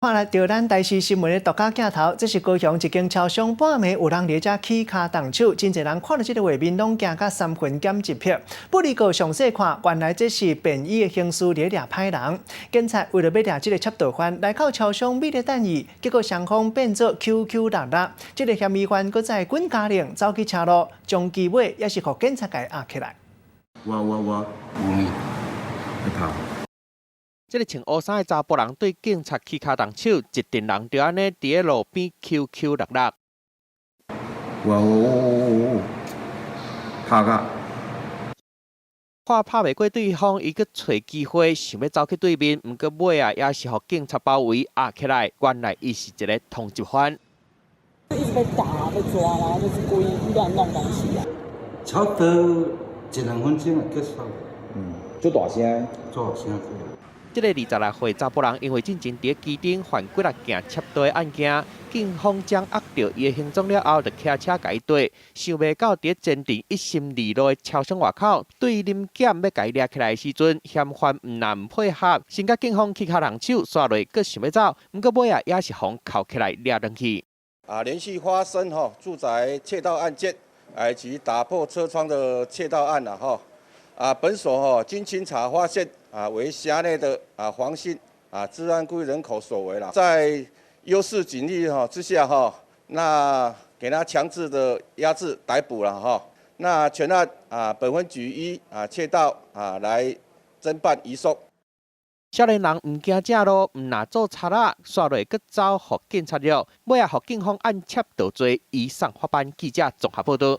看來著咱台視新聞的獨家鏡頭，這是高雄一間超商半暝有人佇遮起跤動手，真濟人看著這个畫面攏驚甲三魂減一魄。不離過詳細看，原來這是便衣的刑事佇掠歹人。警察為著欲掠這个竊盜犯，來到超商覕咧等伊，結果雙方變做 QQ 搦搦。這个嫌疑犯閣再滾嘉玲走去車路，終其尾也是予警察共押起來。我我我有呢，去跑。這个穿烏衫的查埔人對警察起跤動手，一陣人就按呢佇咧路邊 QQ 搦搦。我我我拍甲。看拍袂過對方，伊閣揣機會想欲走去對面，毋過尾仔，也是予警察包圍押起來。原來伊是一个通緝犯。一直被打、被抓，然後就是故意亂弄東西啊。差不多一兩分鐘就結束。嗯，足大聲。足大聲。這个26歲查埔人因為進前佇旗津犯幾若件竊盜的案件，警方掌握著伊的行蹤了後，就騎車共伊綴。想袂到佇前鎮一心二路的超商外口，對臨檢欲共伊掠起來的時陣，嫌犯毋但毋配合，先共警方起跤動手，煞落閣想欲走，毋過尾仔也是予人銬起來掠轉去。啊，連續發生吼住宅竊盜案件，以及打破車窗的竊盜案啦，吼。啊，本所吼經清查發現，啊，為轄內的啊黃姓啊治安故意人口所為啦，在優勢警力哈之下哈，那給他強制的壓制逮捕了哈。那全案啊，本分局依啊竊盜啊來偵辦移送。少年人毋驚正路，毋若做賊仔，煞落閣走予警察掠，尾仔予警方按竊盜罪移送法辦。記者綜合報導。